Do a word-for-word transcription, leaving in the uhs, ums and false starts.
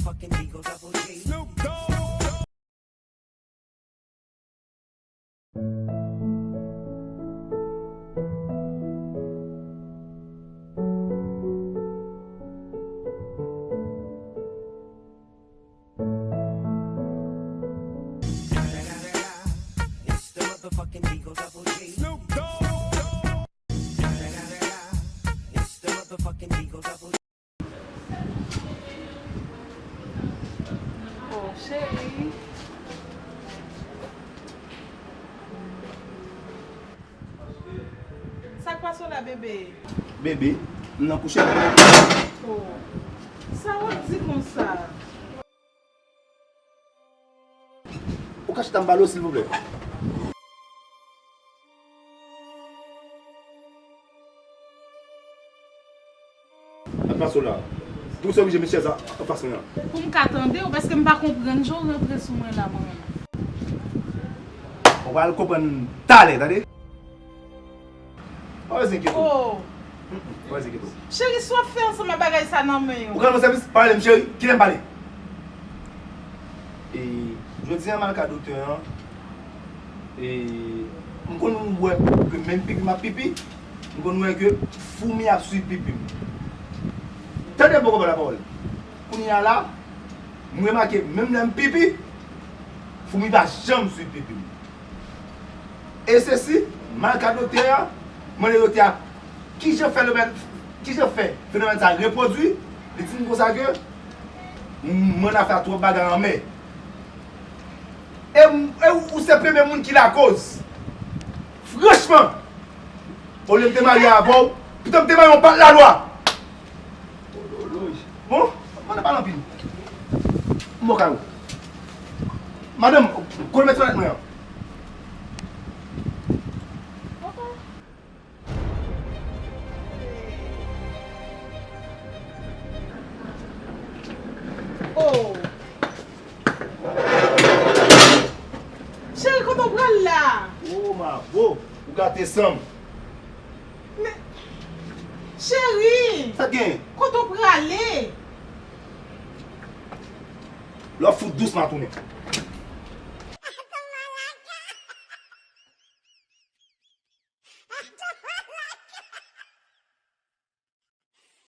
motherfucking Eagle Double G. Snoop Dogg. It's the motherfucking Eagle Double G. Snoop Dogg. It's the motherfucking Eagle Double G. Oh, cheri. Sa k pase w la, bebe? Bebe, m nan kouche. Oh. Sa w ap di konsa? Ou ka chita m pale w, silvouplè? Anfas ou la. Pou sa oblije met chèz la anfas mwen an. Pou m ka tande w, paske m pa konprann jan w rantre sou mwen la, mwen menm. Ou pral konprann talè, tande. Pa bezwen enkyete w. Oh. Mm, mm, pa bezwen enkyete w. Cheri, sa w ap fè ansanm ak bagay sa nan men w? Ou ka rann mwen sèvis? Pa rele m cheri, kite m pale. E, jodi a, malka dotè an, e, m konn wè ke menm pipi m ap pipi, m konn wè ke foumi ap swiv pipi m. Tande bon konprann lapawòl. Kounye a la, m remake menm lè m pipi, foumi pa janm swiv pipi m. E sesi, malka dotè a, mande dotè a, kijan fè fenomèn, kijan fè fenomèn sa repwodui, li di m konsa ke m, mwen ap fè twòp bagay anmè. E, m- e ou, ou se premye moun ki lakoz. Franchman, olye m te marye avè w, pito m te marye yon bat lalwa. Bon, mwen pa anpil. Mwen ka yo. Madanm, kote mèt fenèt mwen an? Oh. Cheri, kote w pral la? Oh, mavo, ou gate san m. Men, cheri! Sa t gen? Kote w prale? Lè w fout dous, m a tounen.